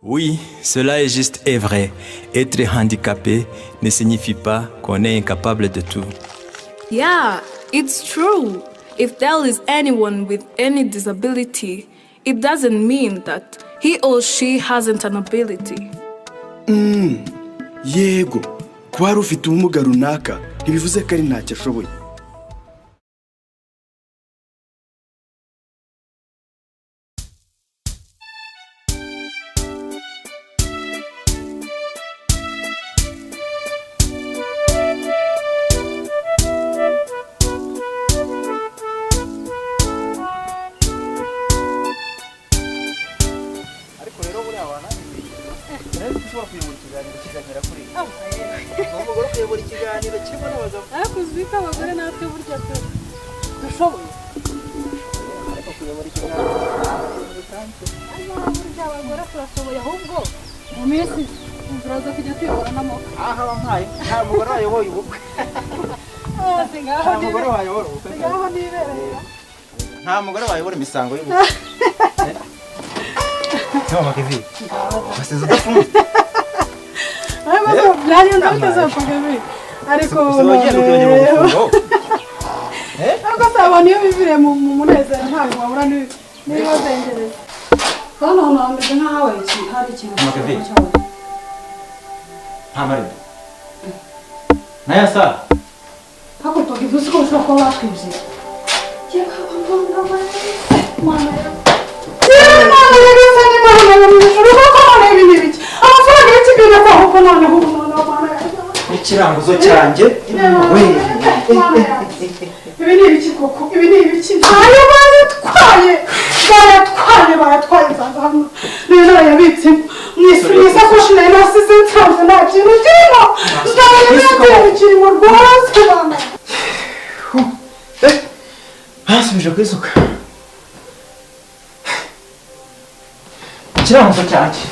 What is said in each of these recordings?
Oui, cela est juste et vrai. Être handicapé ne signifie pas qu'on est incapable de tout. Yeah, it's true. If there is anyone with any disability, it doesn't mean that he or she hasn't an ability. Yego, kuba hari ufite ubumuga runaka ntibivuze ko ari ntacyo ashoboye. Ariko rero buriya wananiwe, ushobora kuyobora ikiganiro kikagera kuri umugore, ukayobora ikiganiro kirimo n'abagabo. Ariko uzi ko abagore natwe burya dushoboye. Ariko kuyobora ikiganiro bisanzwe. Burya abagore turashoboye, ahubwo mu minsi turaza kujya tuyobora n'amaboko. Aha wampaye, nta mugore wayoboye ubukwe. Hose ngaho. Nta mugore wayobora ubukwe. Ngaho nibereye. Nta mugore wayobora imisango y'ubukwe. Mama Kevin, wasize udafunze. Ariko byagenze bite se, Kevin? Ariko Gusa wagenda ukibagirwa gufunga wowe. Ariko se abantu iyo biviriye mu munezero ntabwo babura n'ibibazengereza. Hano hantu hameze nk'ahabaye ikintu, hari ikintu. Mama Kevin. Nta marido naya saa. Ariko Kevin, uzi ko bashobora kuba batwibye? Mana yanjye, Mana yo mu ijuru, kuko none ibi ni ibiki? Amafaranga y'ikigega ko ahubwo noneho ubu noneho, Mana yanjye. Ikiranguzo cyanjye we. Ibi ni ibiki koko? Ibi ni ibiki? Ntayo, bayatwaye, bayatwaye, bayatwaye. Nsanze hano niyo narayabitse mu isakoshi nari nasize, nsanze nta kintu kirimo. Nsanze nta kintu kirimo rwose, Mana. Basubije ku isuka ikiranguzo cyanjye.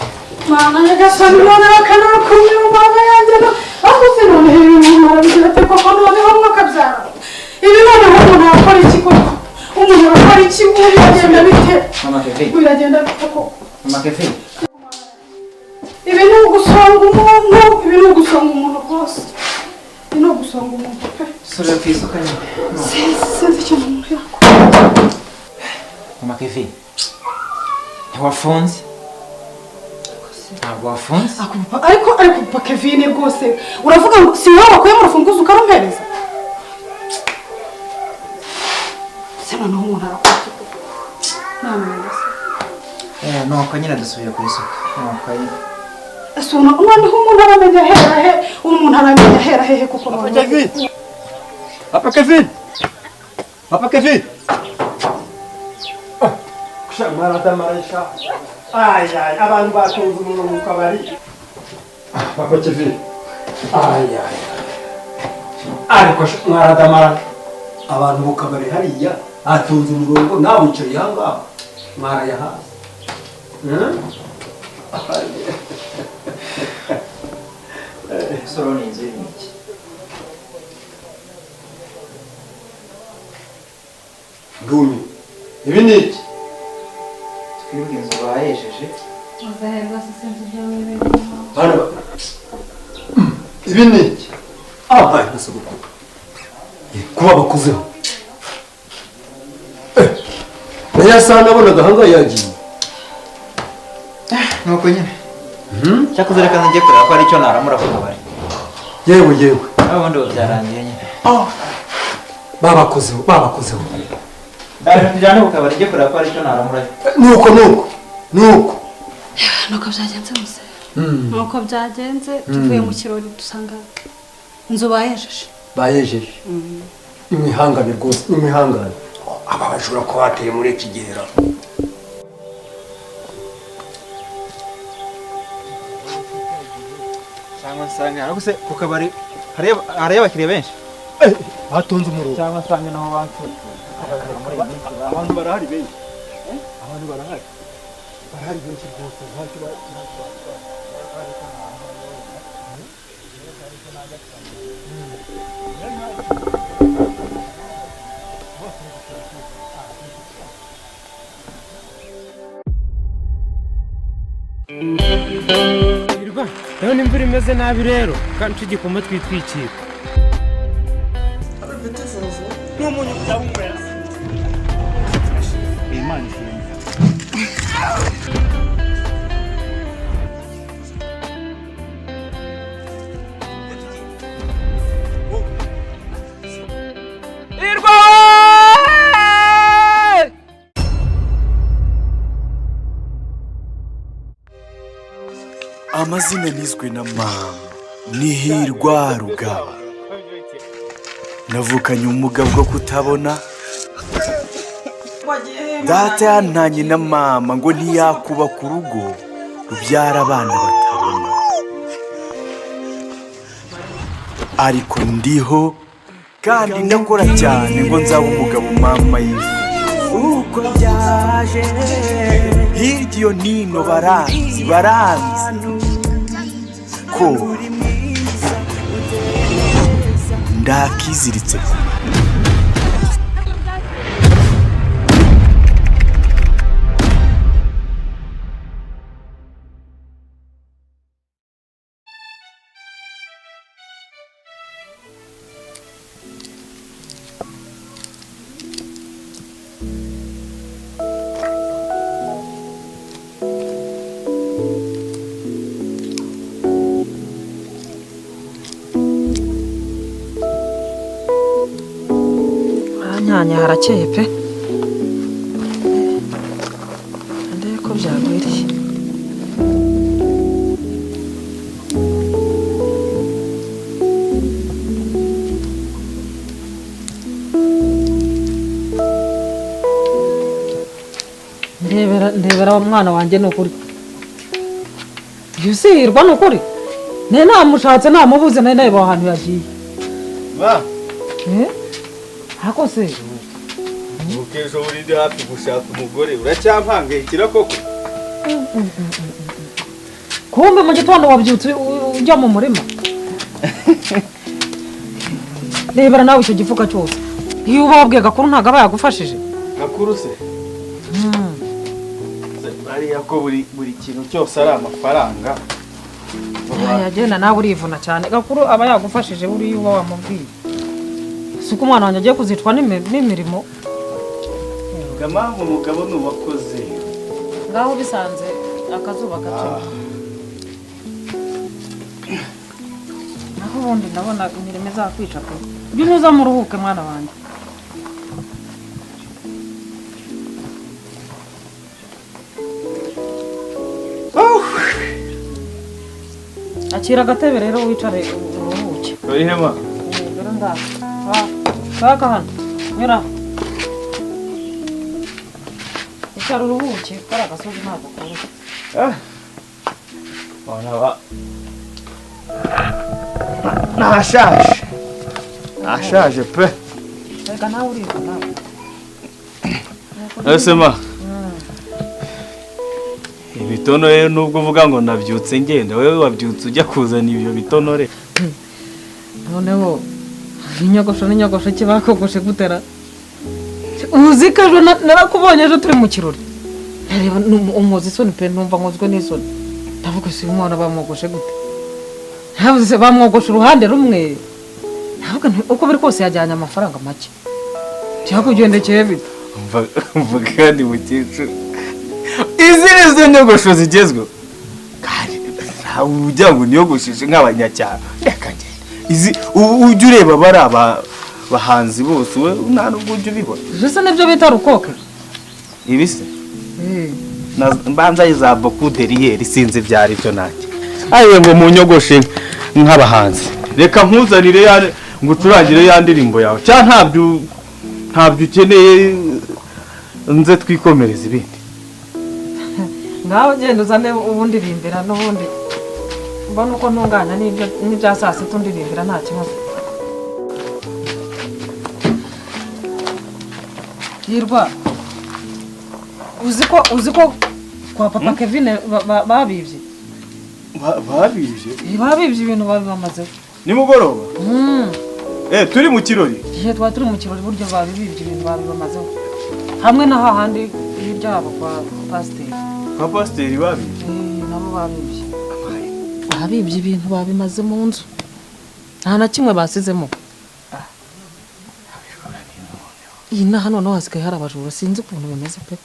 Mana nyagasani, none bakanakumira, Mana yanjye. Ariko se noneho ibi umuntu arabigira ate koko? Noneho mwakabyara ibi, noneho umuntu arakora iki koko? Umuntu arakora iki? Ubu biragenda bite? Mama Kevin. Biragenda bite koko? Mama Kevin. Ibi ni ugusonga umuntu, ibi ni ugusonga umuntu rwose, ibi ni ugusonga umuntu pe. Subira ku isuka nyine. Sinzi ikintu umuntu yakora. Mama Kevin, ntiwafunze, ntabwo wafunze. Ariko papa Kevin, rwose uravuga ngo si wowe wakuyemo urufunguzo ukarumpereza? Se noneho umuntu arakora iki koko? Nama nyagasani. Eh, nuko nyine dusubiye ku isuka, nuko nyine. Ese ubu noneho umuntu aramenya ahera he? Umuntu aramenya ahera hehe kuko noneho? Kevin! Papa Kevin! Papa Kevin! Kusha maradamarasha. Ay ay, abantu batunze umuntu mu kabari. Papa Kevin. Ay ay. Ariko mwaradamara. Abantu mu kabari hariya atunze umurongo, nawe wicaye aha ngaha. Mwarayahaze. Hmm? Soro ni inzu irimo iki? Ndumi. Ibi ni iki? Twibwe inzu bayejeje. Bana ibi ni iki? Abaye na sogokuru. Kuba bakuzeho. Na ya saha nabonaga ahangaha yagiye. Nuko nyine cyakoze reka njye kureba ko hari icyo naramura ku kabari. Yewe yewe. Nawe ubundi ubu byarangiye nyine. Babakozeho, babakozeho. Ndaje tujyane ku kabari, njye kureba ko hari icyo naramurayo. Nuko nuko nuko. Nuko byagenze muse, nuko byagenze, tuvuye mu kirori dusanga inzu bayejeje. Bayejeje. Nimwihangane rwose, nimwihangane. Aba bajura ko bateye muri iki gihe ra. Cyangwa nsange ariko se ku kabari hariyo abakiriya benshi? Batonze umurongo. Cyangwa nsange naho bansutse. Abantu barahari benshi. Abantu barahari. Barahari benshi rwose, ntacyo ntacyo. Hirwa, ndabona imvura imeze nabi rero kandi igikoma twitwikira. N'umunyu ndawunywera. Imana ishimwe. Hirwa! Amazina nizwe na mama ni Hirwa Rugaba. Navukanye ubumuga bwo kutabona. Data yantanye na mama ngo ntiyakubaka urugo rubyara abana batabona, ariko ndiho kandi ndakora cyane ngo nzabe umugabo mama yifuza. Uko byaje hirya iyo nino, baranzi baranzi ko ndakiziritse. Nyanya harakeye pe, ndebe ko byagwiriye. Ndebera, ndebera wa mwana wanjye, ni ukuri yusihirwa, ni ukuri nari namushatse namubuze, nari nareba ahantu yagiye. Ma. Eh? Ariko se Ubu ejo uri hafi gushaka umugore, uracyampangayikira koko? Kumbe mu gitondo wabyutse ujya mu murima. Rebera nawe icyo gifuka cyose, iyo uba wabwiye Gakuru ntabwo aba yagufashije. Gakuru se? Ariya ko buri kintu cyose ari amafaranga. Yagenda nawe urivuna cyane. Gakuru aba yagufashije buriya uba wamubwiye. Si uko umwana wanjye agiye kuzicwa n'imirimo. Mpamvu umugabo ni uwakoze. Ngaho bisanze akazuba gato, naho ubundi ndabona imirimo izakwica pe. Ujye unyuza muruhuke mwana wanjye. Akira agatebe rero wicare uruhuke. Uri hema. Dore ngaha. Kaka hano nyura, icara uruhuke, kariya gasozi ntabwo koroshye. Bona nashaje, nashaje pe. Reka nawe urivuna. Ese ma, ibitonore, nubwo uvuga ngo nabyutse ngenda, wowe wabyutse ujya kuzana ibyo bitonore? Noneho inyogosho n'inyogosho ki bakogoshe gutera? Uzi ko ejo narakubonye, ejo turi mu kirori, ndareba unkoza isoni pe, numva nkozwe n'isoni. Ndavuga: si uyu mwana bamwogoshe gute? Ntavuze se bamwogoshe uruhande rumwe? Ndavuga nti uko biri kose yajyanye amafaranga make. Byakugendekeye bite? Umva kandi mukecuru, izi ni zo nyogosho zigezweho, kandi ntawe ujya ngo niyogosheshe nk'abanyacyaro. Reka ngende, izi ubu ujya ureba bari aba bahanzi bose, we nta nubwo ujya ubibona. Ibyo se nibyo bita rukoke? Ibi se mbanza za bokuderiyeri, sinzi ibyo ari byo nanjye. Ayiwe, ngo munyogoshe nk'abahanzi! Reka nkuzanire ya ngucurangire ya ndirimbo yawe, cyangwa ntabyo ukeneye, nze twikomereze ibindi? Ngaho genda uzane ubundi ririmbira, n'ubundi mbona uko ntunganya n'ibya saa sita, undirimbira nta kibazo. Hirwa, uzi ko kwa papa Kevin babibye? Babibye? Babibye ibintu, babibamazeho. Nimugoroba? Turi mu kirori? Igihe twari turi mu kirori, buryo babibibye, ibintu babibamazeho, hamwe na hahandi hirya yabo kwa pasiteri. Kwa pasiteri babibye? Nabo Babibye, babibye ibintu, babimaze mu nzu, nta na kimwe basizemo. Iyi naha noneho hasigaye hari abajura, sinzi ukuntu bimeze pe.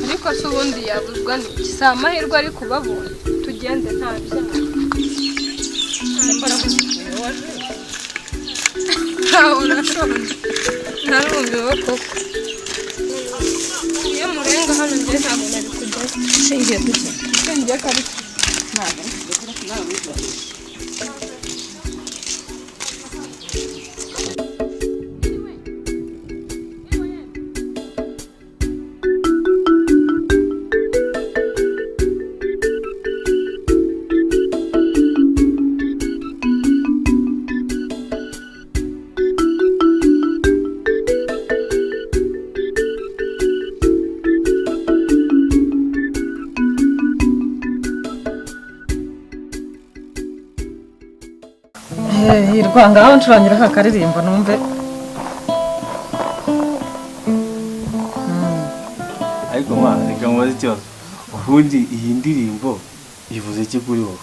Ariko se ubundi yabuzwa n'iki? Si amahirwe ari kubabona, tugende nta byaha. Ntawe urashonje, narumiwe koko. Iyo murenga hano njye ntabwo nari kujyayo. Ushingiye kuki? Ushingiye ko ari Hirwa, ngaho ncurangira ka karirimbo numve. Ariko mwana, reka mubaze ikibazo. Ubundi iyi ndirimbo ivuze iki kuri wowe?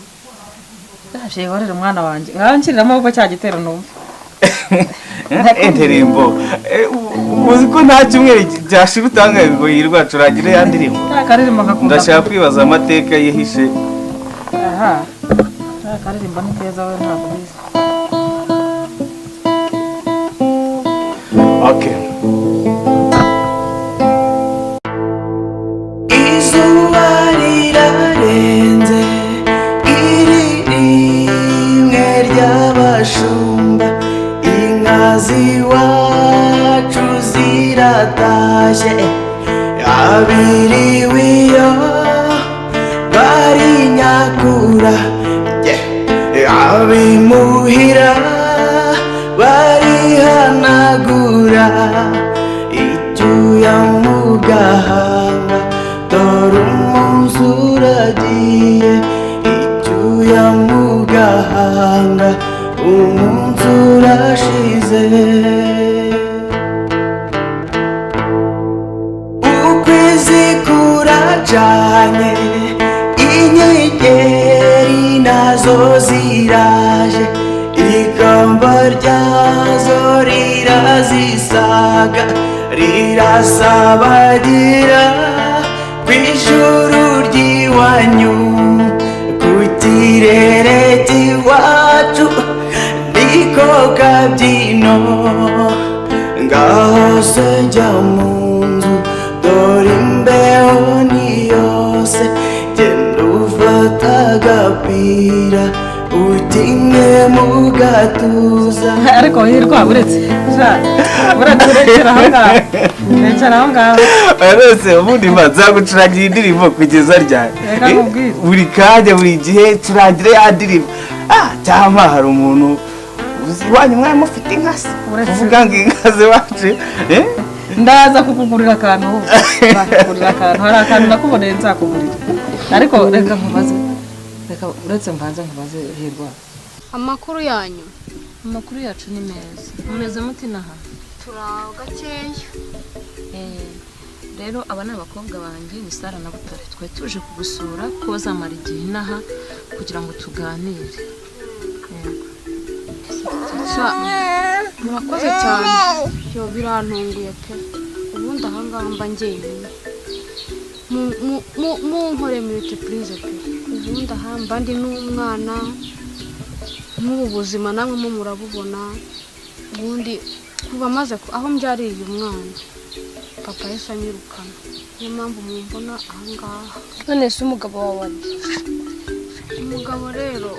Ndaje warera umwana wanjye, ngaho nshyiriramo ahubwo cya gitero numve. Indirimbo, uzi ko nta cyumweru cyashira utanga ngo Hirwa acurangire ya ndirimbo? Ka karirimbo ngakunda. Ndashaka kwibaza amateka yihishe. Aha, ka karirimbo ni keza, we ntabwo ubizi. Okay. Izuba rirarenze, iri rimwe ry'abashumba, inka z'iwacu ziratashye, abiriwe iyo barinyakura, abimuhira barihanagura, icyuya mu gahanga, dore umunsi uragiye, icyuya mu gahanga, umunsi urashize. Ukwezi kuracanye, inyenyeri nazo ziraje, ikamba ryazo rirazisaga, rirasabagira ku ijuru ry'iwanyu, ku kirere cy'iwacu niko kabyino. Ngaho se jya mu nzu, dore imbeho ni yose, genda ufata agapira utinye mu gatuza. Ariko Hirwa, uretse uretse, urekera aho ngaho, rekera aho ngaho. Rwose ubundi mba nzagucurangira indirimbo kugeza ryari? Reka nkubwire. Buri kanya, buri gihe curangire ya ndirimbo. Ah, cyangwa hari umuntu uzi iwanyu mwari mufite inka se? Uvuga ngo inka ziwacu, eh? Ndaza kukugurira akantu ahubwo. Nzakugurira akantu, hari akantu nakuboneye nzakugurira. Ariko reka nkubaze, reka uretse mbanze nkubaze, Hirwa. Amakuru yanyu? Amakuru yacu ni meza. Mumeze muti naha? Turaho gakeya. Rero aba ni abakobwa banjye, ni Sara na Butare. Twari tuje kugusura ko bazamara igihe inaha kugira ngo tuganire. Yego. Sha, murakoze cyane, yo birantunguye pe. Ubundi ahangaha mba njyenyine. Munkore multiprise pe. Ubundi aha mba ndi n'umwana, nk'ubu buzima namwe mo murabubona. Ubundi kuva maze aho mbyariye uyu mwana, papa yahise anyirukana, niyo mpamvu mumbona ahangaha. None se umugabo wawe ari? Umugabo rero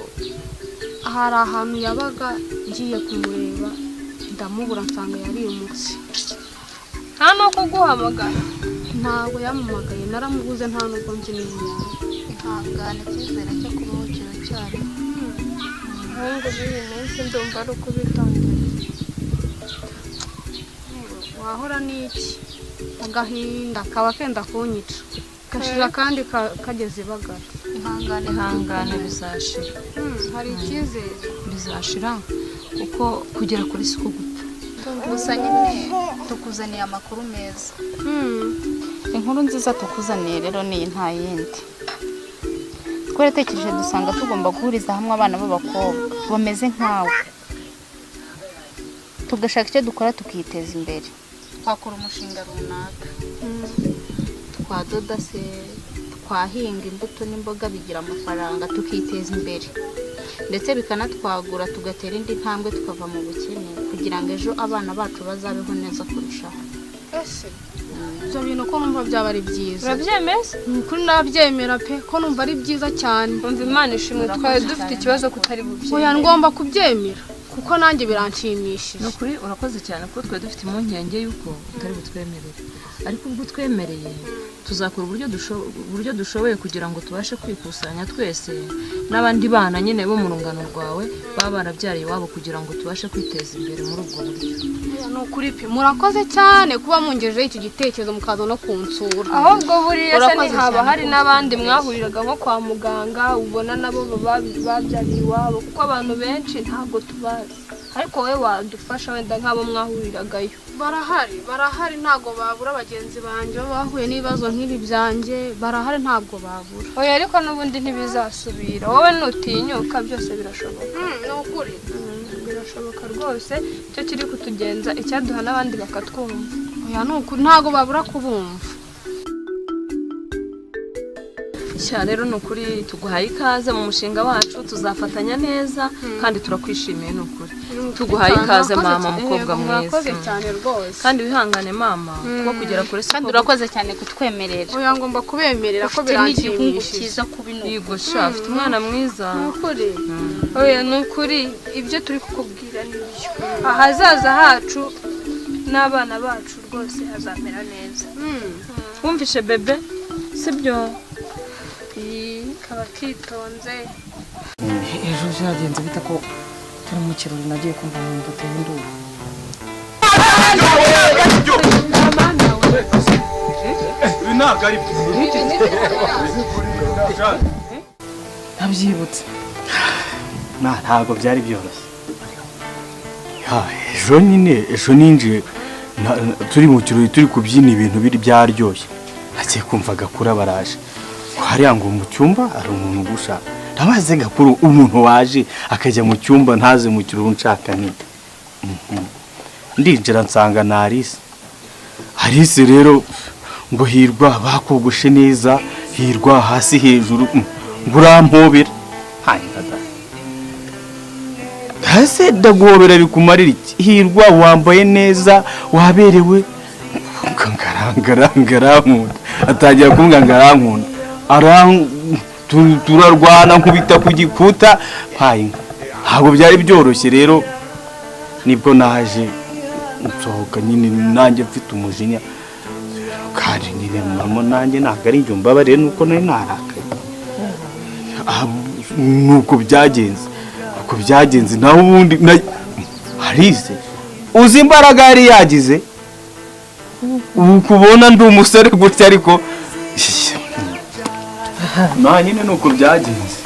hari ahantu yabaga, ngiye kumureba ndamubura, nsanga yarimutse. Nta no kuguhamagara. Ntabwo yampamagaye, naramubuze, nta nubwo nzi n'iyo. Ihangane, icyizere cyo kubaho kiracyariho. Abahungu b'iyi minsi ndumva ari ukubitondera. Wahora n'iki? Agahinda kaba kenda kunyica, gashira kandi kageze ibagara. Ihangane. Ihangane, bizashira. Hari icyizere. Bizashira kuko kugera kuri si gupfa. Gusa nyine tukuzaniye amakuru meza. Inkuru nziza tukuzaniye rero ni iyi, nta yindi. Twaratekereje dusanga tugomba guhuriza hamwe abana b'abakobwa bameze nkawe, tugashaka icyo dukora tukiteza imbere. Twakora umushinga runaka, twadoda se, twahinga imbuto n'imboga bigira amafaranga, tukiteza imbere ndetse bikanatwagura, tugatera indi ntambwe tukava mu bukene, kugira ngo ejo abana bacu bazabeho neza kurushaho. Ese ibyo bintu ko numva byaba ari byiza? Urabyemeye? Ni ukuri nabyemera pe, ko numva ari byiza cyane. Umva, Imana ishimwe, twari dufite ikibazo kutari bubyemere. Oya, ngomba kubyemera kuko nanjye biranshimishije. Ni ukuri urakoze cyane kuko twari dufite impungenge y'uko utari butwemerere, ariko ubwo utwemereye tuzakora uburyo dushoboye kugira ngo tubashe kwikusanya twese n'abandi bana nyine bo mu rungano rwawe baba barabyariye iwabo, kugira ngo tubashe kwiteza imbere muri ubwo buryo. Oya, ni ukuri pe, murakoze cyane kuba mungejeho icyo gitekerezo mukaza no kunsura. Ahubwo buriya se Urakoze ntihaba cyane hari rwose. n'abandi mwahuriraga nko kwa muganga, ubona nabo baba babyariye iwabo? Kuko abantu benshi ntabwo tubazi, ariko wowe wadufasha wenda nk'abo mwahuriragayo. Barahari, barahari, ntabwo babura. Bagenzi banjye baba bahuye n'ibibazo nk'ibi byanjye barahari, ntabwo babura. Oya, ariko n'ubundi ntibizasubira. Wowe nutinyuka byose birashoboka. Ni ukuri. Birashoboka rwose. Icyo kiri kutugenza, icyaduha n'abandi bakatwumva. Oya, ni ukuri, ntabwo babura kubumva. Sha rero ni ukuri tuguhaye ikaze mu mushinga wacu, tuzafatanya neza kandi turakwishimiye, ni ukuri tuguhaye ikaze Murakoze mama, cyane. mukobwa Yego, mwiza. murakoze cyane rwose. Kandi wihangane mama, kuko kugera kure si Kandi urakoze cyane kutwemerera. Oya, ngomba kubemerera ko Ufite n'igihungu biranshimishije. cyiza kuba ni Yego sha, afite umwana mwiza. Ni ukuri. Oya, ni ukuri, ibyo turi kukubwira ni byo. Ahazaza hacu n'abana bacu rwose hazamera neza. Wumvishe bebe, sibyo? Kaba kitonze. Ejo byagenze bite ko turi mu kirori, nagiye kumva nkumva uteye induru? Ibi ntabwo ari byo. Ntabyibutse. Ntabwo byari byoroshye. Ya, ejo nyine, ejo ninjiye turi mu kirori, turi kubyina, ibintu biri byaryoshye, nagiye kumva Gakuru baraje ngo hariya, ngo mu cyumba hari umuntu ugushaka. Ndabaze Gakuru, umuntu waje akajya mu cyumba ntaze mu kirori unshaka ni? Ndinjira nsanga na Alice. Alice rero ngo: "Hirwa, bakogoshe neza. Hirwa, hasi hejuru, ngo urampobera." Hanyuma da, hasi ndaguhobera bikumarira iki? Hirwa, wambaye neza, waberewe. Ngarankunda, atangira kumbwira ngo arankunda. Turarwana, nkubita ku gikuta mpaye inka. Ntabwo byari byoroshye rero, nibwo naje nsohoka nyine nanjye mfite umujinya, kandi nyine mama nanjye ntabwo ari njye, mbabariye nuko nari narakaye. Ah, nuko byagenze, uko byagenze. Naho ubundi harize uzi imbaraga yari yagize, ubu kubona ndi umusore gutya, ariko nta nyine nuko byagenze.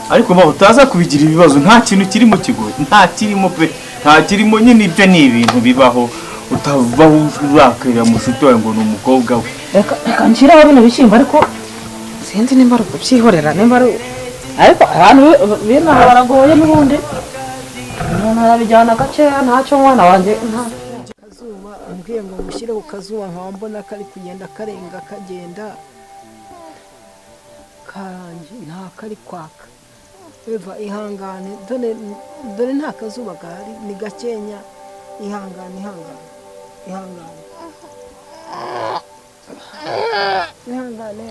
Ariko ba utaza kubigira ibibazo, nta kintu kirimo kigoye, nta kirimo pe, nta kirimo nyine. Ibyo ni ibintu bibaho, utavaho urakarira mushuti wawe ngo ni umukobwa we. Reka, reka nshyiraho bino bishyimbo, ariko sinzi nimba ari ukubyihorera, nimba ari, ariko abantu b'inaha baragoye n'ubundi, umuntu arabijyana gakeya. Ntacyo mwana wanjye, nta Kazuba umbwiye ngo mushyire ku kazuba, nkaba mbona kari kugenda karenga kagenda karangi, nta kari kwaka. Eva, ihangane, dore dore nta kazuba gahari, ni gakenya. Ihangane, ihangane, ihangane, ihangane,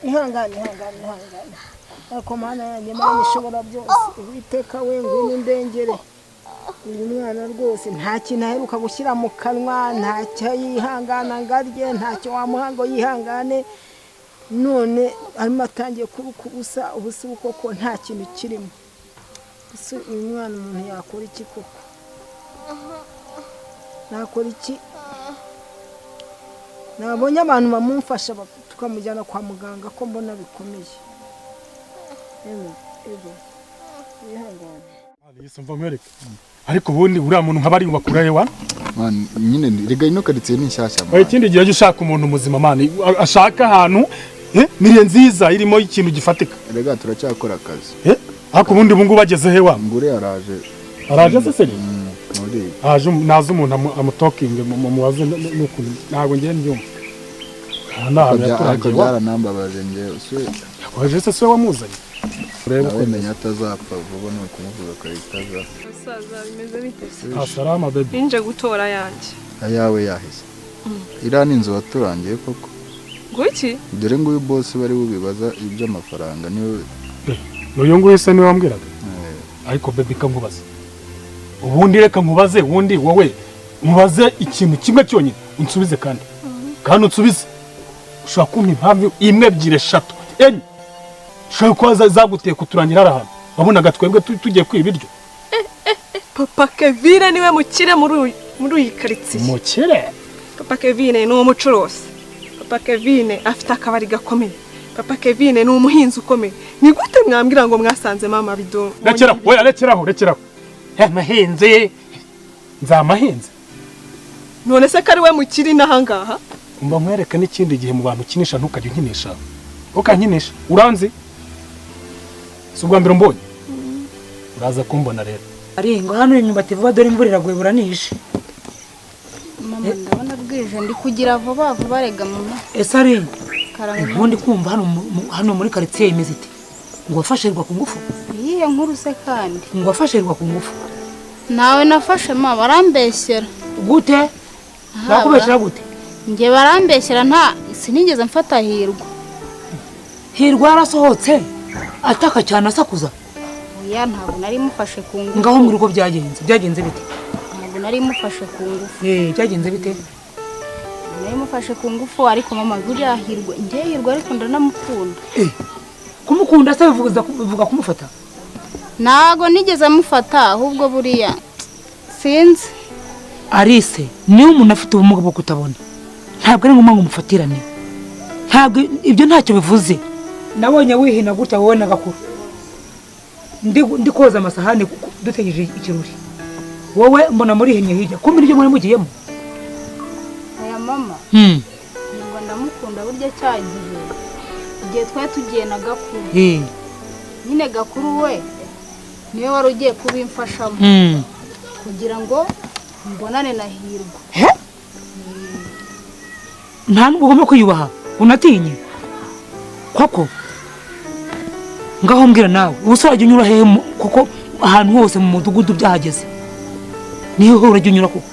ihangane, ihangane, ihangane. Ariko Mana yanjye, Mana ishobora byose, Uwiteka we, ngwino undengere. Uyu mwana rwose nta kintu aheruka gushyira mu kanwa, ntacyo yihangana ngo arye, ntacyo wamuha ngo yihangane. None arimo atangiye kuruka ubusa ubusa. Ubu koko nta kintu kirimo. Ese uyu mwana umuntu yakora iki koko? Nakora iki? Nabonye abantu bamumfasha, tukamujyana kwa muganga, ko mbona bikomeye. Yewe, ego, wihangane. Yesu, mva nkwereke, ariko ubundi uriya muntu nk'aba ari bakura he wa? Man, nyine rega ino karitsiye ni nshyashya. Oya, ikindi gihe jya ushaka umuntu muzima, man, ashaka ahantu milieu nziza irimo ikintu gifatika. Rega turacyakora akazi. Ariko ubundi ubu ngubu ageze he wa? Ngure araje. Araje se seri? Muri Aje, naza umuntu amutokinge, mubaze n'ukuntu ntabwo ngiye mbyumva. Aha ni ahantu Ariko yaturangiye wa. byaranambabaje njyewe se. Yakomeje se, se wamuzanye? Urebe Nawe uko menya atazapfa vuba, ni ukumuvuga akahita aza. Musaza, bimeze bite se? Ah, salama baby. Ninje gutora yanjye. Ayawe yahise? Iriya ni inzu waturangiye koko? Nguki? Dore nguyu boss bari bubibaza iby'amafaranga niwe. N'uyu nguyu se niwe wambwiraga? Ariko baby, ka nkubaze ubundi, reka nkubaze ubundi, wowe nkubaze ikintu kimwe cyonyine unsubize, kandi unsubize. Ushobora kumpa impamvu imwe, ebyiri, eshatu, enye ushobora kuba zaguteye kuturangira hariya hantu wabonaga twebwe tugiye kwiba ibiryo? Papa Kevine niwe mukire muri iyi karitsiye. Mukire? Papa Kevine ni umucuruzi. Papa Kevine afite akabari gakomeye. Papa Kevine ni umuhinzi ukomeye. Ni gute mwambwira ngo mwasanze mama bido? Rekeraho, oya, rekeraho, rekeraho. Amahinzi nzamahinzi? None se ko ari we mukire n'ahangaha? Umva nkwereke, n'ikindi gihe mu bantu ukinisha ntukajya unkinisha, ukankinisha. Uranzi, si ubwa mbere umbonye, uraza kumbona rero. Aringo hano imyumbati vuba, dore imvura iraguye buranishe. Mama, ndabona bwije, ndi kugira vuba vuba rega mama. Ese ari Karame. Ubundi kumva hano hano muri karitsiye imeze ite? Ngo wafashe ku ngufu? Iyihe nkuru se kandi? Ngo wafashe ku ngufu. Nawe nafashe ma, barambeshyera. Gute? Bakubeshyera gute? Njye barambeshyera, nta sinigeze mfata Hirwa. Hirwa yarasohotse ataka cyane, asakuza. Oya, ntabwo nari mufashe ku ngufu. Ngaho mbwira uko byagenze. Byagenze bite? Ntabwo nari mufashe ku ngufu. Byagenze bite? Ntabwo nari mufashe ku ngufu, ariko mama, buriya Hirwa, njye Hirwa ariko ndanamukunda. Kumukunda se bivuga kumufata? Ntabwo nigeze amufata, ahubwo buriya sinzi. Arise, niba umuntu afite ubumuga bwo kutabona, ntabwo ari ngombwa ngo umufatirane. Ntabwo ibyo ntacyo bivuze. Nabonye wihina gutya wowe na Gakuru, ndi koza amasahani dutegereje ikirori, wowe mbona murihennye hirya, kumbe nibyo muri mugiyemo. Aya mama, Hirwa ndamukunda. Burya cya gihe, igihe twari tugiye na Gakuru, nyine Gakuru we niwe wari ugiye kubimfashamo kugira ngo mbonane na Hirwa. Nta nubwo ugomba kwiyubaha, unatinye koko. Ngaho mbwira nawe, ubu se wajya unyura hehe kuko ahantu hose mu mudugudu byahageze, niho urajya unyura koko?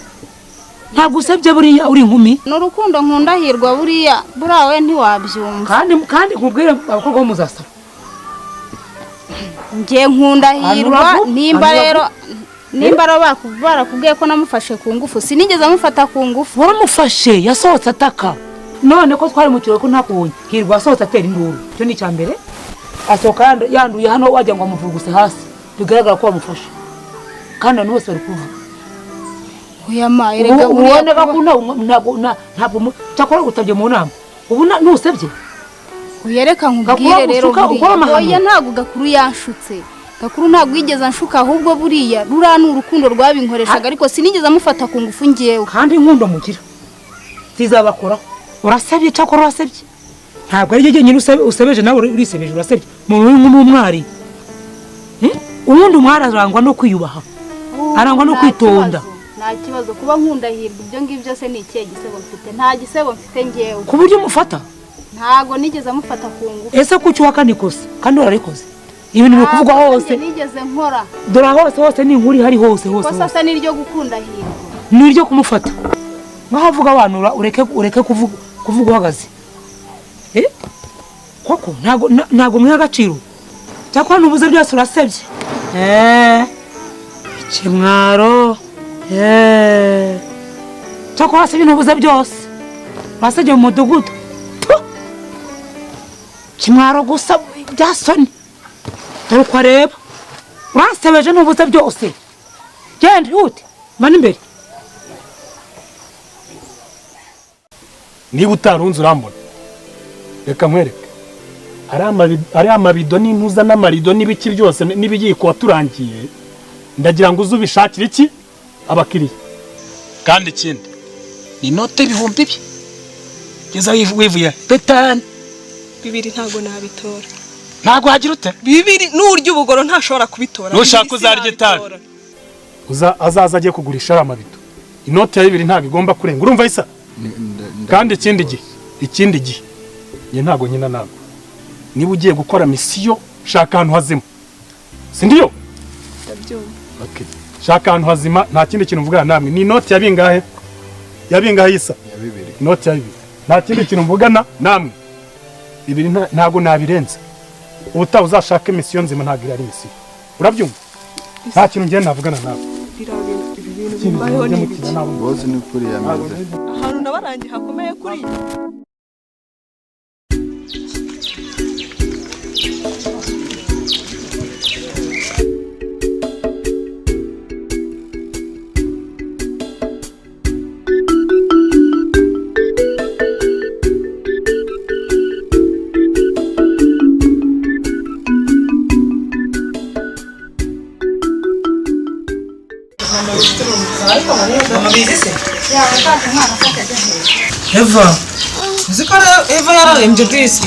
Ntabwo usebye buriya uri inkumi. Ni urukundo nkunda Hirwa, buriya buriya we ntiwabyumva. Kandi nkubwire, abakobwa bo muzasara. Njye nkunda Hirwa. Hanura. Nimba Hanura. rero nimba rero barakubwiye ko namufashe ku ngufu, sinigeze amufata ku ngufu. Waramufashe, yasohotse ataka. None ko twari mu kirori, ko ntakubonye? Hirwa yasohotse atera induru, icyo ni icya mbere. Asohoka yanduye hano, wagira ngo amuvuruguse hasi, bigaragara ko bamufashe, kandi abantu bose bari kuvuga. Oya ma, erega Ubu buriya ubona ko ntabwo cyakora utabye mu nama ubu ntusebye. Oya, reka nkubwire Gakuru rero, agushuka, buriya ukora amahano. Oya, ntabwo Gakuru yanshutse. Gakuru ntabwo yigeze anshuka, ahubwo buriya ruriya ni urukundo rwabinkoreshaga, ariko sinigeze amufata ku ngufu ngewe. Kandi inkundo mugira zizabakoraho. Urasebye, cyakora urasebye. Ntabwo ari jyenyine usebeje, nawe urisebeje, urasebye. Umuntu uri nk'umwari. Ubundi umwari arangwa no kwiyubaha, arangwa no Nta kwitonda. kibazo, nta kibazo kuba nkunda Hirwa. Ibyo ngibyo se ni ikihe gisebo mfite? Nta gisebo mfite ngewe. Ku buryo umufata? Ntabwo nigeze amufata ku ngufu. Ese kuki uhakana ikosa kandi wararikoze? Ibintu biri kuvugwa Ntabwo hose. njye nigeze nkora. Dore hose hose ni inkuru ihari, hose hose. Ikosa Hose. se ni iryo gukunda Hirwa? Ni iryo kumufata. Ngaho avuga wanura, ureke kuvuga uhagaze. Koko ntabwo ntabwo mwiha agaciro. Cyakora nubuze byose urasebye. Ikimwaro. Cyakora wasebye nubuze byose. Wasebye mu mudugudu. Kimwaro gusa byasoni. Dore uko areba. Urasebeje nubuze byose. Genda ihute. Mana imbere. Niba utarunze urambona. Reka nkwereke. Ari amabido n'intuza n'amarido n'ibiki byose n'ibiyiko waturangiye. Ndagira ngo uzubishakire iki abakiriya. Kandi ikindi ni note 2000. Geza wivuye betani. Bibiri ntago nabitora. Ntago hagira ute? Bibiri n'urya ubugoro ntashobora kubitora. Nushaka uzarya itabi. Uza azaza agiye kugurisha ari amabido. Inote ya 2 ntago igomba kurenga. Urumva isa? Kandi ikindi gihe nge ntago nkina nawe. Niba ugiye gukora misiyo shaka ahantu hazima. Si ndiyo? Ndabyumva. Okay. Shaka ahantu hazima nta kindi kintu mvugana namwe. Ni inoti ya bingahe? Ya bingahe isa? Ya 2. Inoti ya 2. Nta kindi kintu mvugana namwe. Ibiri ntago nabirenze. Ubutaha uzashaka misiyo nzima ntago iri ari misiyo. Urabyumva? Nta kintu ngiye navugana nawe. Bose ni kuri yameze. Ahantu nabarangiye hakomeye kuri. Eva, uzi ko Eva yararembye disi.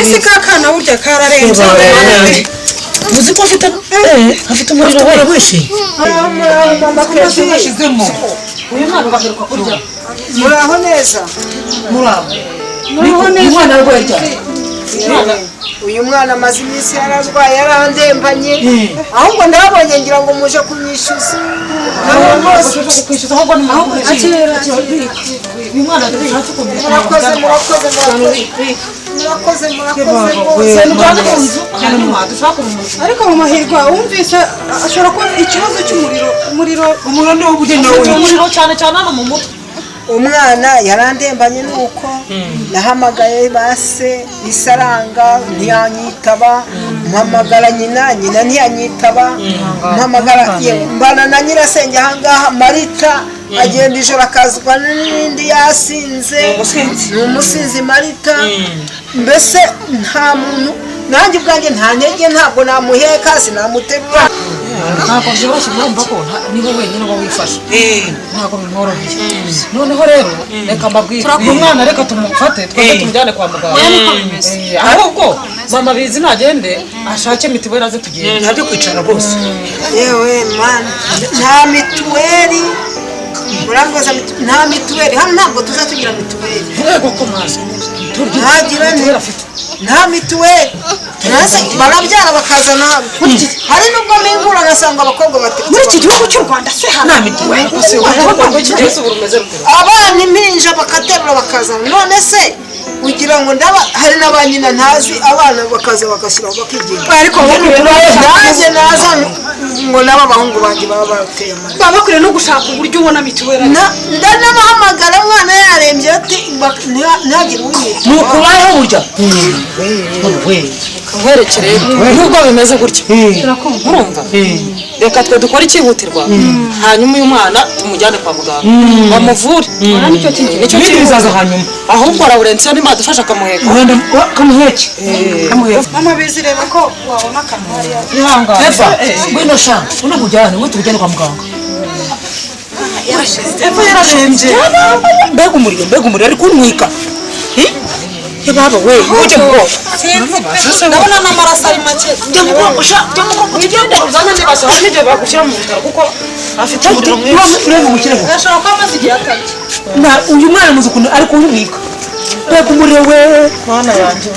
Ese kakana burya kararembye. Uzi ko afite afite umuriro we wese. Uyu mwana ugaheruka kurya. Muraho neza. Muraho. Muraho neza. Umwana arwaye cyane. Uyu mwana amaze iminsi yararwaye yarandembanye. Ahubwo ndabonye ngira ngo muje kumwishyuza. Murakoze murakoze. Ariko mu mahirwa wumvise ashobora kuba ikibazo cy'umuriro umuriro umuriro umuriro cyane cyane hano mu mutwe. Umwana yarandembanye nuko nahamagaye base isaranga ntiyanyitaba, mpamagara nyina nyina ntiyanyitaba, mpamagara mbana na nyirasenge ahangaha Marita agenda ijoro akazwa n'indi yasinze, ni umusinzi Marita. Mbese nta muntu nanjye ubwanjye nta ntege ntabwo namuheka sinamuterura. Ntabwo byoroshye urumva ko niwe wenyine uba wifashe ntabwo bimworoheye. Noneho rero reka mbabwire uyu mwana reka tumufate twese tumujyane kwa muganga. Ahubwo mama bizi nagende ashake mitiweli aze tugende. Ntabyo kwicara rwose. Yewe mana nta mituweli murangoza nta mituweli hano ntabwo tuza tugira mituweli. Yego ko mwaza ntagira nta mituweli barabyara bakazana hano. Hari nubwo mpingura ngasanga abakobwa batetse muri iki gihugu cy'u Rwanda se hano nta mituweli. Abana impinja bakaterura bakazana. None se ugira ngo ndaba hari na ba nyina ntazi abana bakaza bagashyiraho bakigenga. Ariko nanjye naza ngo nabo abahungu banjye baba bateye amara. Baba bakwiriye no gushaka uburyo ubona mituweli. Ndanabahamagara umwana yarembye ati ntihagire unyita. Ni ukubayeho burya. Nkwerekere nubwo bimeze gutya urumva reka twe dukore icyihutirwa hanyuma uyu mwana tumujyane kwa muganga bamuvure. Nicyo bizaza hanyuma. Ahubwo Laurensiyo niba adufasha akamuheka. Kamuheke. Mama bizi reba ko wabona akantu hariya. Eva ngwino sha uno mujyane we tujyane kwa muganga. Eva yararembye. Mbega umuriro ari kuntwika. Baba we uje mu bwoko. Ndabona n'amaraso ari make. Jya mu bwoko sha jya mu bwoko tugende uzana niba nibyo bagushyira mu bitaro kuko afite umuriro mwinshi. Urebe umukireho. Ashobora kuba amaze igihe atarya. Na uyu mwana muzi ukuntu ari kuntwika. Mbega umuriro we. Mwana yanjye.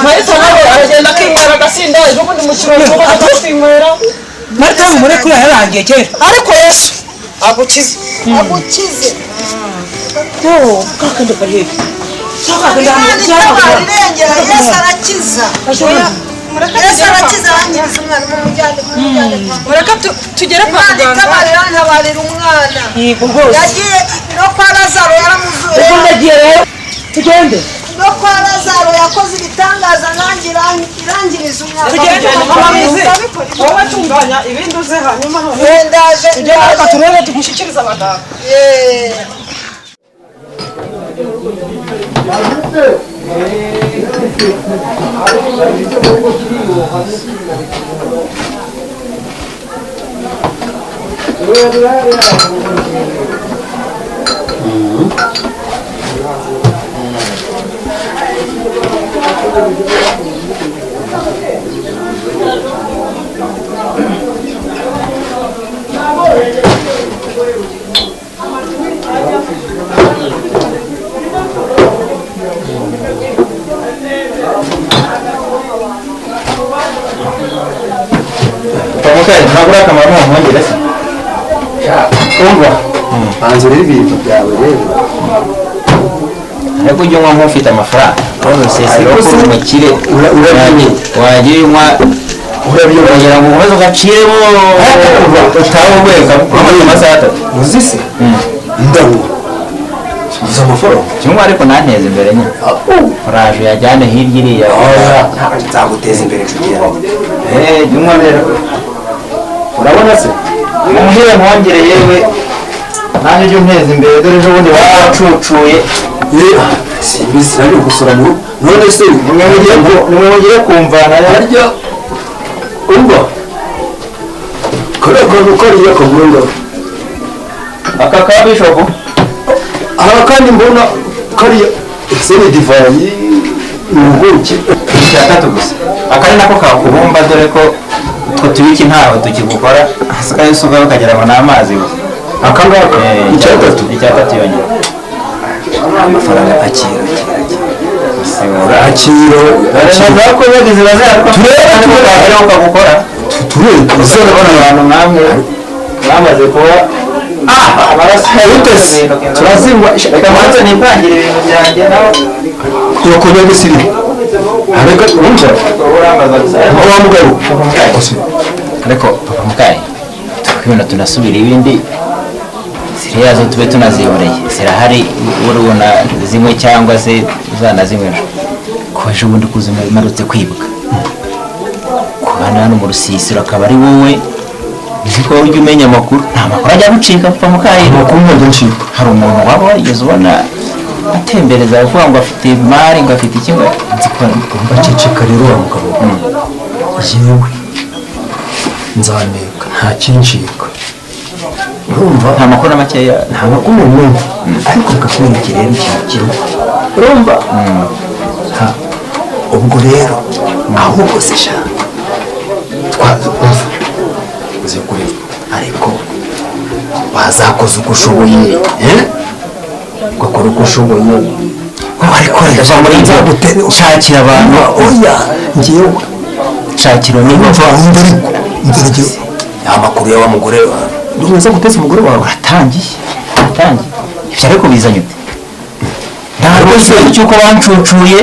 Marita nawe aragenda akinywera agasinda ejo bundi mu kirori akinywera. Marita we kuri yarangiye kera. Ariko Yesu agukize. Agukize. Yo, kakandi kari hehe? Imana itabara irengera, Yesu arakiza. Yesu arakiza, arangiriza umwana, mumujyane, mumujyane. Mureke tugere kwa Imana muganga. itabara irantabarira umwana. Yego rwose. Yagiye no kwa Lazaro yaramuzuye. Ubwo ndagiye rero, tugende. No kwa Lazaro yakoze ibitangaza, nanjye irangiriza umwana. Tugende mama wize. Wowe tunganya ibindi uze hanyuma noneho. Ndaje. Tugende reka turebe tumushyikirize abaganga. Yeah. Pamukari, ntabwo uri akamaro nta mpungire se. Umva, banza urebe ibintu byawe rero. Ariko ujya unywa nk'ufite amafaranga. Urabona urusesero Ariko ko se, uri umukire. Urabyumva. Wagiye unywa kugira ngo ukomeze ugaciremo utahe urwego umaze amasaha 3. Uzi se? Ndanywa. Uzi amafaranga? Cyangwa ariko nanteze imbere nyine. Uraje uyajyane hirya iriya. Oya, nzaguteza imbere inshuti yanjye. Jya unywa rero. Urabona se? Mumbwire mpongere yewe. Nanjye ujye unteza imbere dore ejo bundi waracucuye. Simbizi nari gusura mu rugo. None se Nimwe mugiye kumvana harya umva kariya kantu kariya kagura. Aka ka Bishop? Aha kandi mbona kariya ese ni divayi ni ubuki? Icya 3 gusa. Aka ni nako kakubumba dore ko utwo tubiki ntaho tukigukora. Hasigaye usukaho ukagira ngo ni amazi gusa. Aka ngaka icya 3? Icya 3 yonyine. Amafaranga akira akira akira. Akira. Turebe ukagukora. Turebe uzabona abantu namwe bamaze kuba amaraso utese turazingwa. Reka mbanze nipangire ibintu byanjye nawe. Turakora gisiri. Ariko urumva wa mugabo. Ariko papa Mukayi, tukibona tunasubira ibindi ziriya zo tube tunazihoreye zirahari urubona zimwe cyangwa se uzanazinywa ejo. Ko ejo bundi kuza umarutse kwibuka kuba hano mu rusisiro akaba ari wowe uzi ko ujya umenya amakuru, nta makuru ajya gucika papa Mukayi. Amakuru ntajya ncika. Hari umuntu waba warigeze ubona atembereza avuga ngo afite imari ngo afite iki ngo nzi ko Umva ceceka rero wa mugabo. Yewe nzaneka nta kincika. Urumva nta makuru na makeya. Nta makuru numva. Ariko reka nkwereke rero ikintu kimwe. Urumva? Ha, ubwo rero ahubwo se sha twaza uzi kuri ariko wazakoze uko ushoboye ugakora uko ushoboye. Ariko reka muri ibyo shakira abantu. Oya ngewe shakira niba mva ariko nzajya amakuru ya wa mugore ntuza guteza umugore wawe. Uratangiye ibyo ariko bizanye ute? Ntabwo se cyuko bancucuye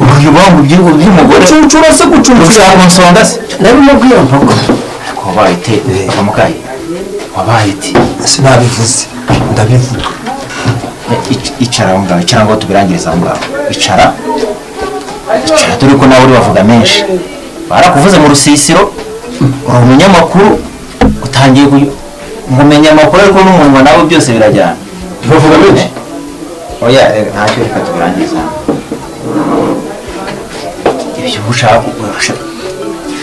uburyo by'umugore Cucura se gucucura ushaka kunsonga se? Nabimubwiye mpaka. Ariko wabaye ute papa Mukayi? Wabaye ute? Sinabivuze ndabivuga. Icara aho ngaho, icara ngo tubirangirize aho ngaho. Icara icara dore ko nawe uri bavuga menshi. Barakuvuze mu rusisiro uri umunyamakuru utangiye kumenya amakuru ariko n'umunwa nawe byose birajyana. Bavuga menshi? Oya ntacyo reka tubirangize. Ibyo ushaka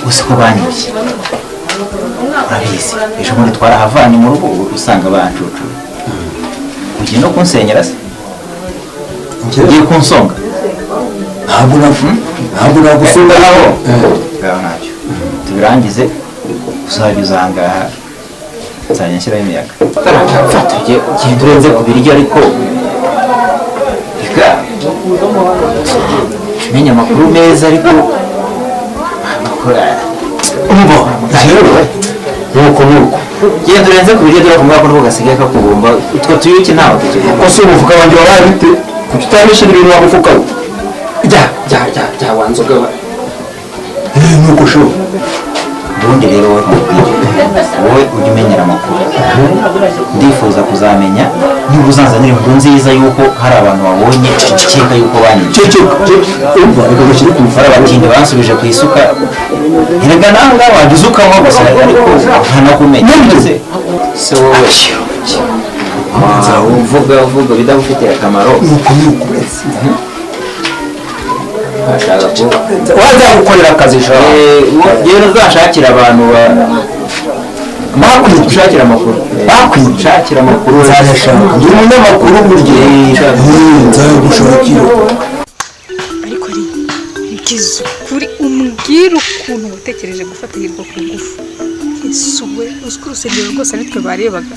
gusa ko banyushye urabizi ejo bundi twarahavanye mu rugo usanga bancucuye. Ugiye no kunsenyera se? Ugiye kunsonga? Ntabwo nagusonga nabo. Ngaho ntacyo tubirangize uzajya uzangaha nzajya nshyiraho imiyaga. Fata ugenda urenze ku biryo ariko reka menya amakuru meza ariko umva yewe nuko nuko genda urenze ku biryo dore ko nubwo gasigaye kakubumba utwo tuyuki ntaho tukiri. Ko se umufuka wanjye wabaye bite? Kuki utabishyira ibintu wa mufuka we? Jya jya jya jya wa nzoga we. Nuko sho. Ubundi rero wowe nkubwire, wowe ujya umenyera amakuru. Ndifuza kuzamenya niba uzanzanira inkuru nziza y'uko hari abantu wabonye ukeka y'uko banyibye. Umva reka gushyire ku mufuka. Abatindi bansubije ku isuka. Erega nawe ngaho wajya uzukanywa gusa ariko ntanakumenya. Se wowe uvuga uvuga bidagufitiye akamaro. Nuko nuko uretse. Wajya gukorera akazi sha. Rero uzashakira abantu bakwishakira amakuru. Bakwishakira amakuru. Nzayashaka. Ndi umunyamakuru burya. Nzayagushakira. Ariko ari ngize ukuri umbwira ukuntu watekereje gufata Hirwa ku ngufu. Yesu we, uzi ko urusengero rwose ari twe barebaga.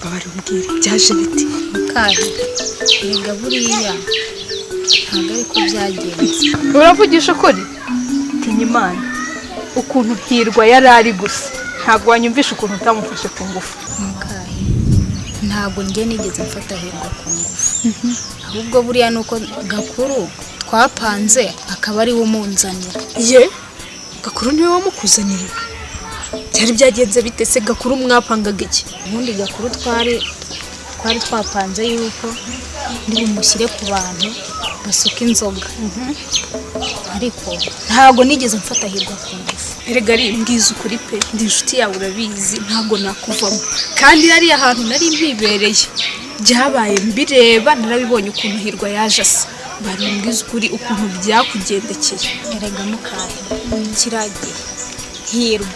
Babari umbwire byaje biti. Mukahe, erega buriya ntabwo ariko byagenze. Uravugisha ukuri? Tinya Imana. Ukuntu Hirwa yari ari gusa ntabwo wanyumvisha ukuntu utamufashe ku ngufu. Mukahe, ntabwo njye nigeze mfata Hirwa ku ngufu. Ahubwo buriya nuko Gakuru twapanze akaba ari we umunzanira. Ye, Gakuru niwe wamukuzaniye? Byari byagenze bite se? Gakuru mwapangaga iki? Ubundi Gakuru twari twapanze yuko ndi bumushyire ku bantu basuka inzoga. Ariko ntabwo nigeze mfata Hirwa ku ngufu. Erega ari mbwiza ukuri pe, ndi inshuti yawe urabizi ntabwo nakuvamo. Kandi hariya hantu nari mpibereye byabaye mbireba narabibonye ukuntu Hirwa yaje asa. Bari mbwiza ukuri ukuntu byakugendekeye. Erega mukahe, kiragiye Hirwa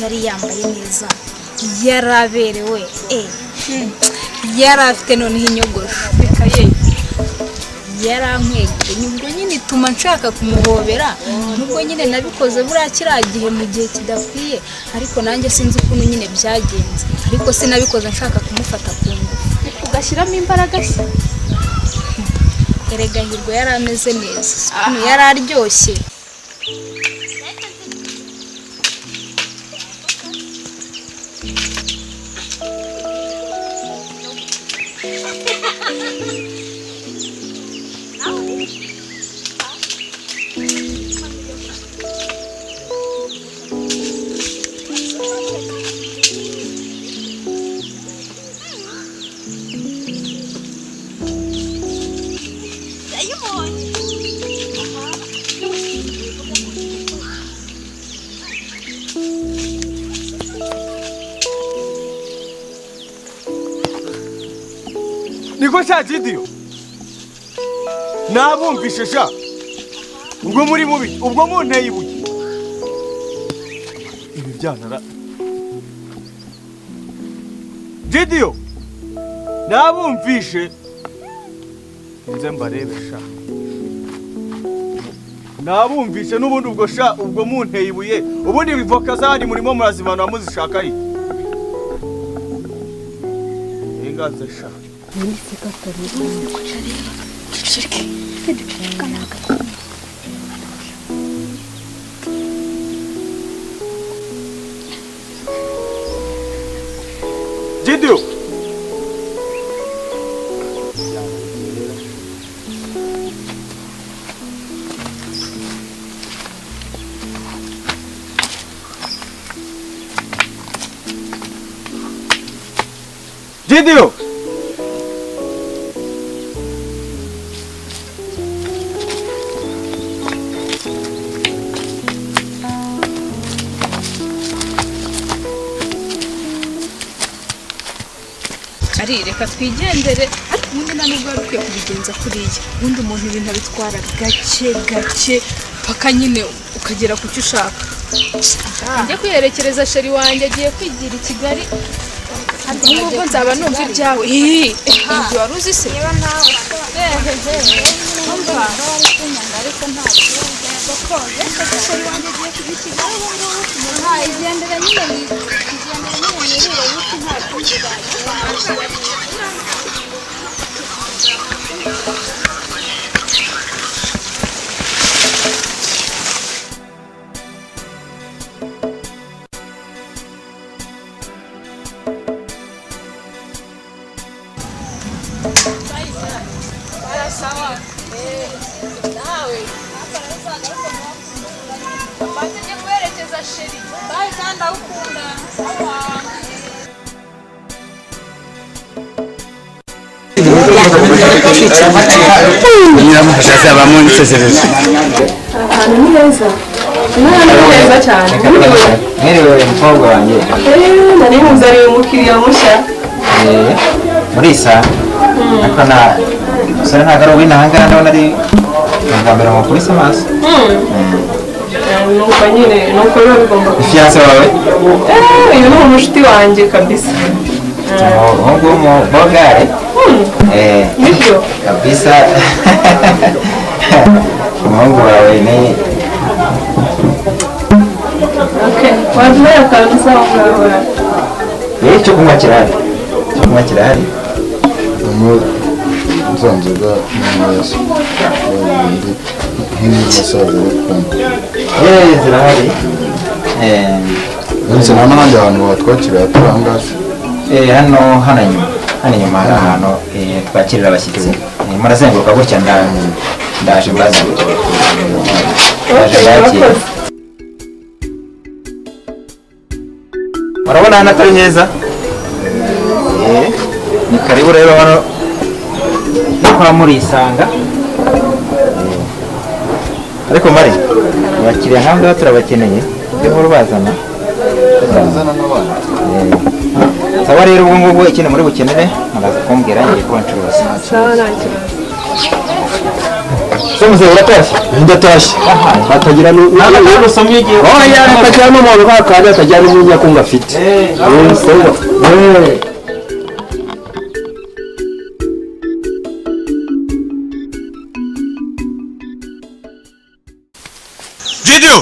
yari yambaye neza, yaraberewe, yari afite noneho inyogosho. Reka ye, yarankwegeye nubwo nyine ituma nshaka kumuhobera, nubwo nyine nabikoze buriya kiriya gihe mu gihe kidakwiye, ariko nanjye sinzi ukuntu nyine byagenze, ariko sinabikoze nshaka kumufata ku ngufu. Ugashyiramo imbaraga se? Erega Hirwa yari ameze neza, ukuntu yari aryoshye. Niko sha Gidiyo nabumvishe sha ubwo muri mubi ubwo munteye ibuye ibi byanara Gidiyo nabumvishe nze mbarebe sha nabumvishe n'ubundi ubwo sha ubwo munteye ibuye ubundi bivoka zandi murimo murazivana muzishaka yi ingaze sha. Gidiyo Gidiyo Ari reka twigendere, ariko ubundi nta nubwo wari ukwiye kubigenza kuriya. Ubundi umuntu ibintu abitwara gake gake paka nyine ukagera ku cyo ushaka. Njye kwiyerekereza sheri wanjye agiye kwigira i Kigali. Ubwo nzaba numva ibyawe. Ibyo wari uzi se? Chéri, bye kandi ndagukunda. Sawa. Azabamo nsezerezo. Ahantu ni heza. Umwana ni heza cyane. Mwiriwe mukobwa wanjye. Nari nkuzaniye umukiriya mushya. Murisa ariko na musore ntabwo ari uw'inaha ngaha, ndabona ari ubwa mbere mukubise amaso. Nuko nyine nuko biba bigomba kuba. Fiancé wawe? Uyu ni umushuti wanjye kabisa. Umuhungu w'umubogare. Nibyo. Kabisa umuhungu wawe ni Okay, waduhaye akantu usa aho ngaho. Icyo kunywa kirahari, icyo kunywa kirahari. Za nzoga ntoya se ubundi nk'umusaza uri kunywa? Zirahari. Ndetse nta n'ahandi hantu watwakira hatari aha ngaha se? Hano inyuma, hano inyuma hari ahantu twakirira abashyitsi. Murazenguruka gutya, ndaje mbaza, ndaje mbakira. Murabona hano atari heza? Ni karibu rero hano no kwa Murisanga. Ariko mari abakiriya nk'aba ngaba turabakeneye, ibyo nkuru bazana. Bazana n'abana. Sawa rero, ubwo ngubwo ikintu muri bukenere muraza kumbwira, ngiye kuba ncuruza. Sawa, nta kibazo. Se muzehe, uratashye? Ndatashye, hatagira oya, hatagira n'umuntu kakandi, hatagira n'umunyakungu afite. Sawa. Gidio!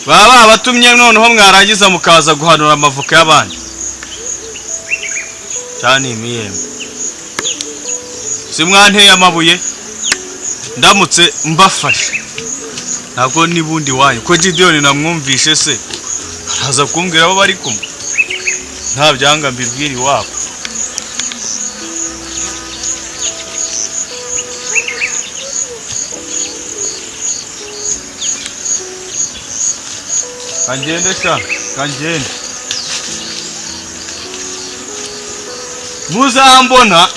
Baba babatumye noneho mwarangiza mukaza guhanura amavoka y'abandi cyane imiyembe. Si mwanteye amabuye, ndamutse mbafashe ntabwo n'ubundi wanyu ko Gideyoni namwumvishe se araza kumbwira abo bari kumwe, nta byanga mbibwira iwabo. Kangende sha, kangende, muzambona.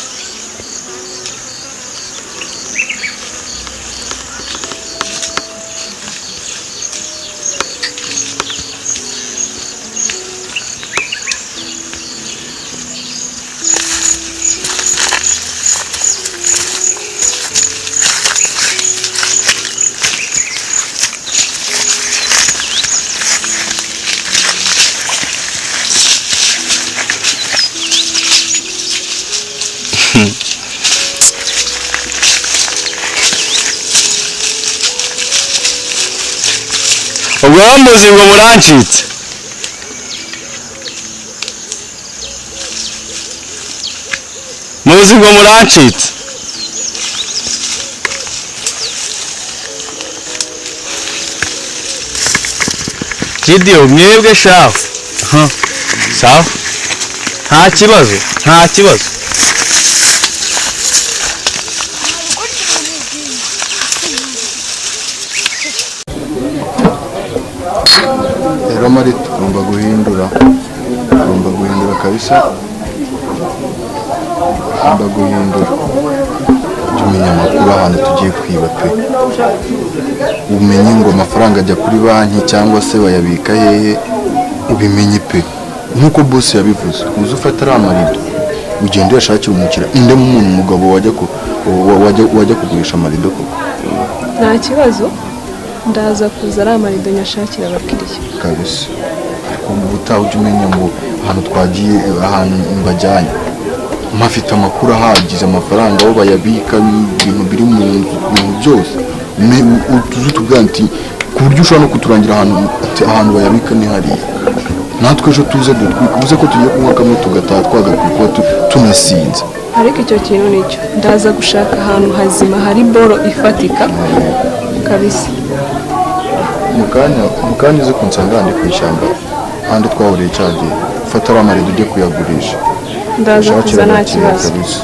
Ubwo muzi ngo murancitse. Muzi ngo murancitse. Gideon, mwebwe shafu. Sawa, nta kibazo, nta kibazo. Rero mari tugomba guhindura kabisa, tugomba guhindura, tumenya amakuru ahantu tugiye kwiba pe, umenye ngo amafaranga ajya kuri banki cyangwa se bayabika hehe, ubimenye pe. Nk'uko boss yabivuze, uze ufate ariya amarido ugende uyashakire umukiriya. Inde muntu umugabo wajya kugurisha amarido koko? Nta kibazo, ndaza kuza ari amarido nyashakira abakiriya. Kabisa, ariko ubu ubutaha ujya umenya ngo ahantu twagiye, ahantu mbajyanye mpafite amakuru ahagije, amafaranga aho bayabika, ibintu biri mu nzu, ibintu byose. Tuzi utubwira nti ku buryo ushobora no kuturangira ahantu, ati ahantu bayabika ni hariya, natwe ejo tuze dutwike, uze ko tugiye kunywa kamwe tugataha twagakwiye kuba tunasinze. Ariko icyo kintu nicyo ndaza gushaka, ahantu hazima hari boro ifatika kabisa. Mu kanya uze kunsanga handi ku ishyamba, handi twahuriye cya gihe. Ufata ariya marido ujye kuyagurisha. Ndaza Ushakire kuza nta abakiriya kibazo. kabisa.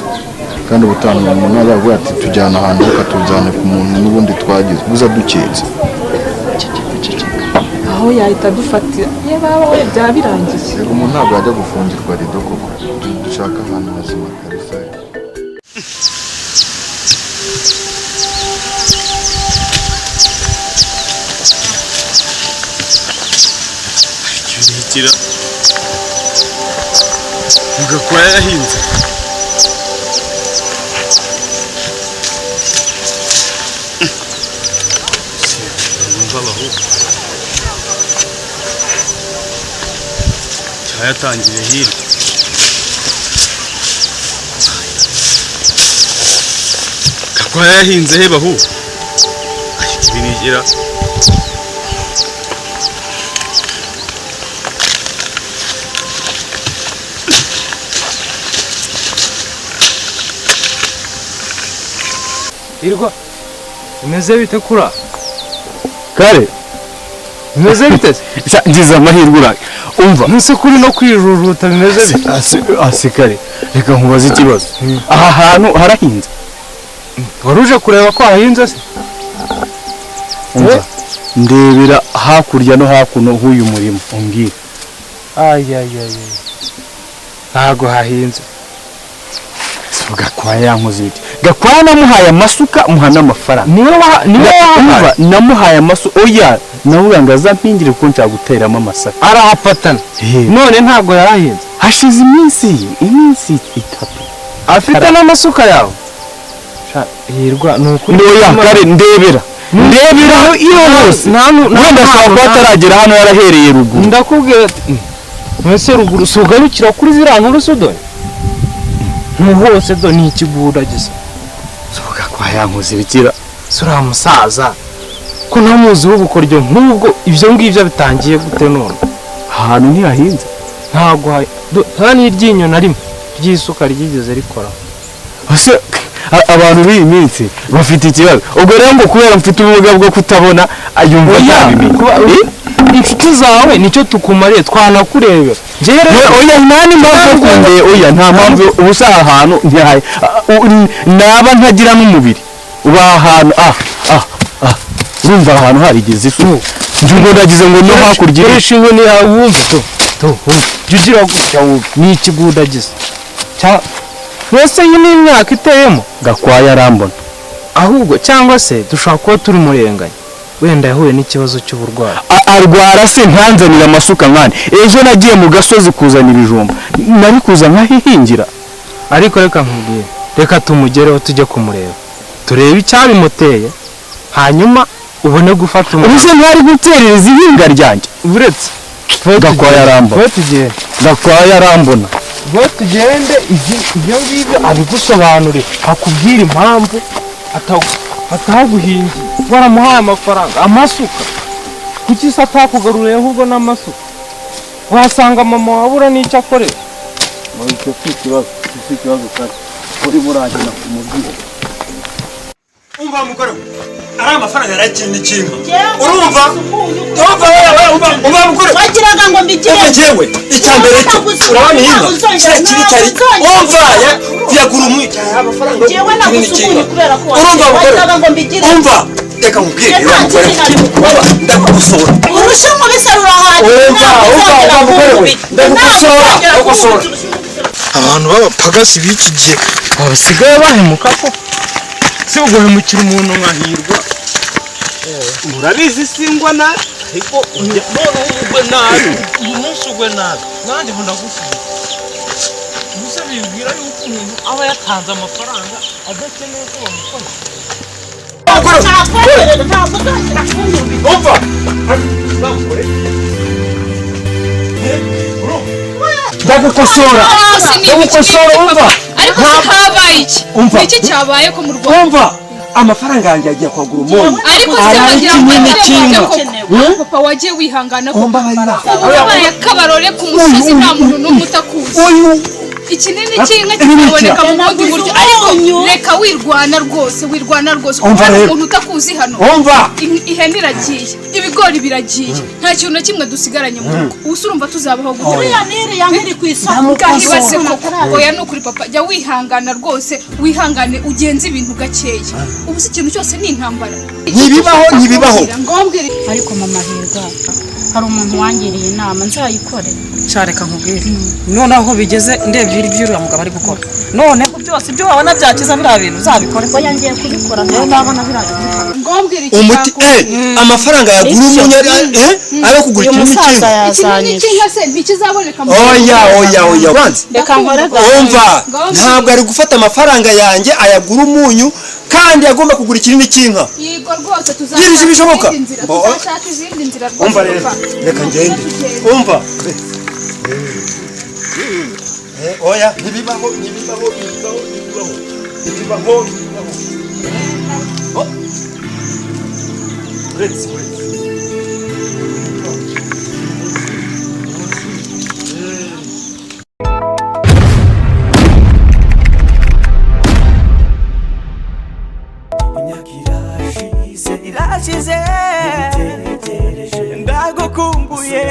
Kandi ubutaha umuntu azavuga ati tujyana ahantu, ukatujyana ku muntu n'ubundi twagize buza duketse. Aho yahita adufatira, ye baba we, byaba birangiye. Reka, umuntu ntabwo yajya gufungirwa rido koko. Dushaka ahantu hazima kabisa. Kirekira Gakwaya yahinze. Numva abahungu cyayatangiriye hino. Gakwaya yahinze he bahu? Ariko ibi nigira Hirwa, bimeze bite kura? Kare. Bimeze bite se? Ngize amahirwe uraye. Umva. Nuse kuri no kwijujuta, bimeze bite? Asikare, reka nkubaze ikibazo. Aha hantu harahinze? Wari uje kureba ko hahinze se? Umva. Ndebera hakurya no hakuno h'uyu murima umbwire. Ay ay ay. Ntago hahinze. Gakwaya yankoze iki? Gakwaya namuhaye amasuka, muha n'amafaranga. Niwe Umva, namuhaye amasuka. Oya, navuga ngo azampingire kuko nshaka guteramo amasaka. Arahafatana. None ntago yarahinze. Hashize iminsi 3. Afite n'amasuka yawe. Hirwa, ni ukuri. Oya, kare ndebera. Ndebera iyo hose. Wenda ashobora kuba ataragera hano, yarahereye ruguru. Ndakubwira ati mwese ruguru sugarukira kuri ziriya nturusu dore. Hose do ni ikigura gisa. Gakwaya yankoze ibikira. Sura musaza ko ntamuzi w'ubukoryo nk'ubwo, ibyo ngibyo bitangiye gute none? Ahantu ntihahinze. Ntago nta n'iryinyo na rimwe ry'isuka ryigeze rikora. Ese abantu b'iyi minsi bafite ikibazo. Ubwo rero ngo kubera mfite ubumuga bwo kutabona ayumva atabimenya. Inshuti zawe nicyo tukumariye, twanakurebera. Oya, nta n'impamvu yo kundeba. Oya, nta mpamvu. Ubusa aha hantu ntihaye naba ntagira n'umubiri uba ahantu urumva ahantu harigeze ifu. Njye ndagize ngo no hakurya koresha inkoni yawe wumve to jya ugira gutya wumve ni ikigudagiza. Mbese iyi ni imyaka iteyemo? Gakwaya arambona. Ahubwo cyangwa se dushobora kuba turi murenganya, wenda yahuye n'ikibazo cy'uburwayi. Arwara se ntanzanira amasuka nkane? Ejo nagiye mu gasozi kuzana ibijumba, nari kuza nkahihingira. Ariko reka nkubwire, reka tumugereho tujye kumureba, turebe icyabimuteye, hanyuma ubone gufata umuntu. Ubuse ntari guterereza ihinga ryanjye? Uretse Gakwaya arambona. Gakwaya arambona. Ngo tugende, ibyo ngibyo abigusobanurire, akubwire impamvu ataguhingiye. Waramuhaye amafaranga, amasuka. Kuki se atakugaruriye ahubwo n'amasuka? Wasanga mama wabura n'icyo akoresha. Icyo si ikibazo, si ikibazo kandi uri buragenda kumubwira. Umva mugore we, ari amafaranga yarakinye ikinka. Urumva? Urumva wewe, umva mugore. Wagiraga ngo mbigire. Umva jewe, icyambere cyo urabona inka. Kira kiri cyari. Umva yagura umwe amafaranga. Jewe nagusukuye kubera ko urumva mugore. Wagiraga ngo mbigire. Umva, reka nkubwire mugore. Baba ndakugusora. Urusha nkubisarura hanze. Umva, umva mugore we, ndagukosora, ndagukosora. Abantu b'abapagasi b'iki gihe basigaye bahemuka ko si uguhemukira umuntu nkahirwa. Murabizi singwa nabi, ariko noneho ugwe nabi, uyu munsi ugwe nabi, nanjye ubu ndagusubiza. Ubuse bibwira yuko umuntu aba yatanze amafaranga adakeneye ko bamufasha. Umva. Ndagukosora. Ndagukosora, umva. Ariko se habaye iki? Iki cyabaye ko mu Rwanda? Umva, amafaranga yanjye yagiye kwagura umunyu. Ariko se wagira ngo papa wagiye wihangana ko wabaye akabarore ku musozi nta muntu n'umwe utakuzi. Uyu Ikinini cy'inka kizaboneka mu bundi buryo, ariko reka wirwana rwose, wirwana rwose. Umva Kuko rero. umuntu utakuzi hano. Umva. Ihene iragiye, ibigori biragiye, nta kintu na kimwe dusigaranye mu rugo. Ubu se urumva tuzabaho gute? Uriya n'iriya nkiri ku isoko. Bwahibaze koko. Oya, ni ukuri papa, jya wihangana rwose, wihangane ugenze ibintu gakeya. Ubu se ikintu cyose ni intambara? Ntibibaho, ntibibaho. Ariko mama Hirwa, hari umuntu wangiriye inama, nzayikore. Sha, reka nkubwire, noneho aho bigeze, ndebye ibyo uriya mugabo ari gukora, noneho byose ibyo wabona byakiza biriya bintu uzabikore. Oya, ngiye kubikora. Rero ndabona biriya bintu. Umuti, amafaranga yagura umunyu ari ayo kugura Uyu ikinini musaza cy'inka. yazanye. Ikinini cy'inka se ntikizaboneka mu Oya, oya, oya, banze. Reka nkore gahunda. Umva, ntabwo ari gufata amafaranga yanjye ayagura umunyu kandi agomba kugura ikinini cy'inka. Yego rwose. Yibije ibishoboka. Izindi nzira, tuzashaka izindi nzira rwose. Umva rero, Papa. reka ngende. Umva. Oya, ntibibaho, ntibibaho, ntibibaho, ntibibaho, ntibibaho, ntibibaho. Oh. Uretse, uretse. Irashize, ndagukumbuye.